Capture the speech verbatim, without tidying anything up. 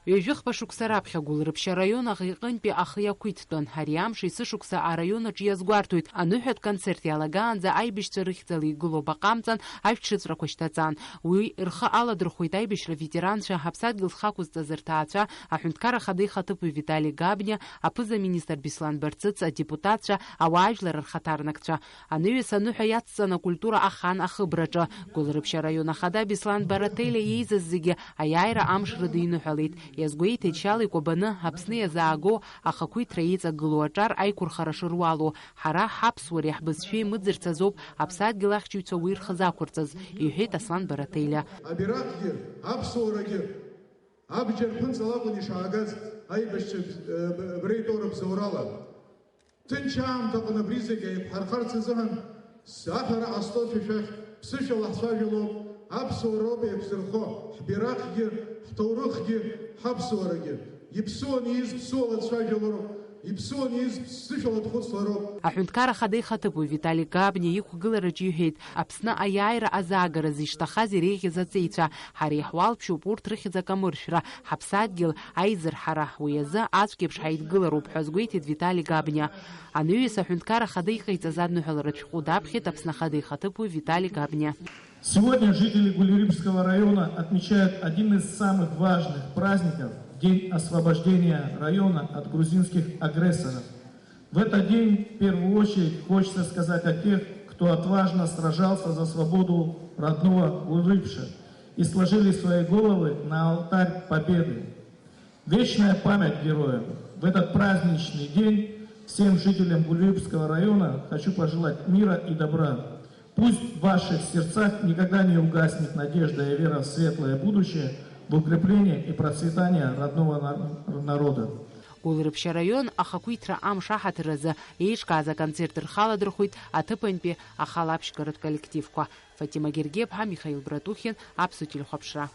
Ҩажәихԥа шықәса раԥхьа Гәылрыԥшь араион аӷа иҟынтәи ахы иақәиҭтәын. Ари амш есышықәса араион аҿы иазгәарҭоит, аныҳәатә концерт иалагаанӡа аибашьцәа рыхьӡала игылоуп аҟамҵан, аҩ-, ҽыҵәрақәа шьҭаҵан. Уи рхы аладырхәеит аибашьра ветеранцәа, Ҳаԥсадгьыл зхақәызҵаз рҭаацәа, аҳәынҭқарра ахада ихаҭыԥуаҩ Витали Габниа, аԥыза-министр Беслан Барцыц, адепутатцәа, ауаажәлар рхаҭарнакцәа. Анаҩс аныҳәа иацҵан акультура ахан ахыбраҿы. Гәылрыԥшь араион ахада Беслан Барателиа иеизаз зегьы аиааира амш рыдиныҳәалеит. Иазгәеиҭеит, шьала икәабаны Аԥсны иазааго ахақәиҭра еиҵагылоу аҿар аиқәырхара шыруалу. Ҳара ҳаԥсуареи ҳбызшәеи мыӡырц азоуп аԥсадгьыл ахьчаҩцәа уи рхы закәырҵаз, иҳәеит Аслан Барателиа. Абираҟгьы, аԥсуарагьы абџьар ԥынҵала акәын ишаагаз аибашьцәа бз-, э, б-, бреитәоу рыбзоурала. Ҭынч аамҭаҟны абри зегь еиқәҳархарц азыҳәан, с-, аҳәара ҟасҵошәа шәахь, ԥсышәала ҳцәажәалоуп, аԥсуара ауп еиқәзырхо, ҳбираҟгьы, ҳҭоурыхгьы, ҳаԥсуарагьы. Иԥсуан ииз ԥсуала дцәажәалароуп, иԥсуан ииз ԥсышәала дхәыцлароуп. Аҳәынҭқар ахада ихаҭыԥуаҩ Витали Габниа иқәгылараҿы иҳәеит, Аԥсны аиааира азаагаразы ишҭахаз иреиӷьыз аҵеицәа, ҳара иҳуалԥшьоуп урҭ рыхьӡ акамыршәра, ҳаԥсадгьыл аизырҳара, уи азы ацәгьеиԥш ҳаидгылароуп ҳәа азгәеиҭеит Витали Габниа. Анаҩс аҳәынҭқар ахада иҟаиҵаз адныҳәаларатә шәҟәы даԥхьеит Аԥсны ахада ихаҭыԥуаҩ Витали Габниа. Сегодня жители Гулирипского района отмечают один из самых важных праздников — День освобождения района от грузинских агрессоров. В этот день в первую очередь хочется сказать о тех, кто отважно сражался за свободу родного Гулрипша и сложили свои головы на алтарь Победы. Вечная память героям! В этот праздничный день всем жителям Гулрипского района хочу пожелать мира и добра. Пусть в ваших сердцах никогда не угаснет надежда и вера в светлое будущее, в укрепление и процветание родного нар-, народа. Гәылрыԥшь араион ахақәиҭра амш аҳаҭыр азы еиҿкааз аконцерт рхаладырхәит аҭыԥантәи ахала аԥшьгаратә коллективқәа. Фатима Гергиаԥҳа, Михаил Братухин, Аԥсуа телехәаԥшра.